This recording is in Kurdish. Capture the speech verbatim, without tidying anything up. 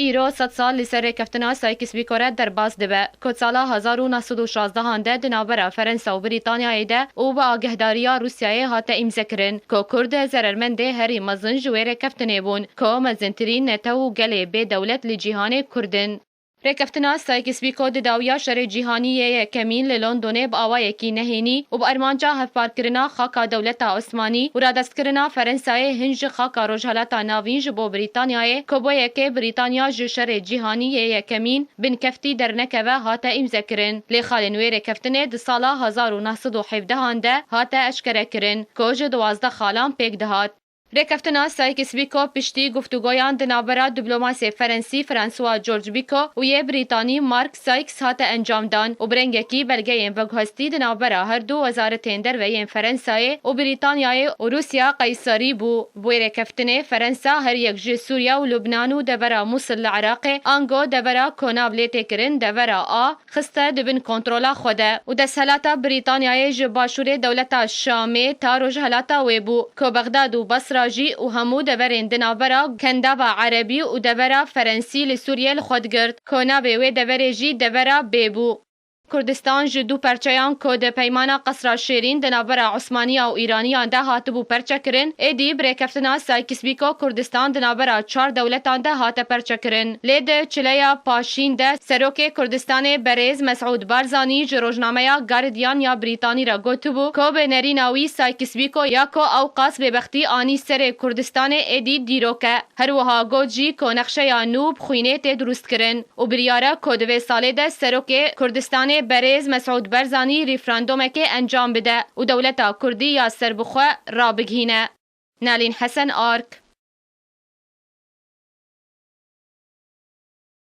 Îro sed sal li ser rêkeftina Sykes-Picot re derbas dibe, ku sala hezar û neh sed û şazdehan de di navbera Ferensa û Brîtanyayê de û bi agehdariya Rûsyayê hate îmzekirin, ku Kurd zerermendê herî mezin ji wê rêkeftinê bûn, ku mezintirîn netew û gelê bê dewlet li cîhanê Kurd in. Rêkeftina Sykes-Picot di dawiya Şerê Cîhanî yê Yekemîn li Londonê bi awayekî nehênî û bi armanca hevparkirina xaka dewleta Osmanî û radestkirina Ferensayê hin ji xaka Rojhelata Navîn ji bo Brîtanyayê, ku bo yekê Brîtanya ji Şerê Cîhanî yê Yekemîn binkeftî dernekeve, hate îmzekirin. Lê xalên wê rêkeftinê di sala hezar û neh sed û hevdehan de hate eşkerekirin, ku ji duwazdeh xalan pêk dihat. Rêkeftina Sykes-Picot piştî guftûgoyan di navbera diplomasê Ferensî François George Picot û yê Brîtanî Mark Sykes hate encamdan û bi rengekî belgeyên veguhestî di navbera her du wezaretên derve yên Ferensayê û Brîtanyayê û Rûsya qeyserî bû. Bi wê rêkeftinê Ferensa her yek ji Sûriye û Lubnan û devera Mûsil li Iraqê, ango devera Konav lê tê kirin, devera A, xiste di bin kontrola xwe de û desthilata Brîtanyayê ji başûrê dewleta Şamê ta rojhelata wê bû, ku Bexdad û Basra jî û hemû deverên di navbera Kendava Erebî û devera Ferensî li Sûriyê li xwe digirt, ku navê wê deverê jî devera B bû. Kurdistan ji du perçeyan ku di Peymana Qesra Şêrîn di navbera Osmaniya û Îraniyan de hatibû perçekirin, êdî bi rêkeftina Sykes-Picot Kurdistan di navbera çar dewletan de hate perçekirin. Lê di çileya paşîn de Serokê Kurdistanê Berêz Mesûd Barzanî ji rojnameya Guardian ya Brîtanî re gotibû, ku bi nerîna wî Sykes-Picot ya ku ewqas bêbextî anî serê Kurdistanê êdî dîrok e. Her wiha got jî ku nexşeya nû bi xwînê tê dirûstkirin û biryar e ku di vê salê de Serokê Kurdistanê Berêz Mesûd Barzanî referandumekê encam bide û dewleta Kurdî ya serbixwe rabigihîne. Nalîn Hesen, Ark.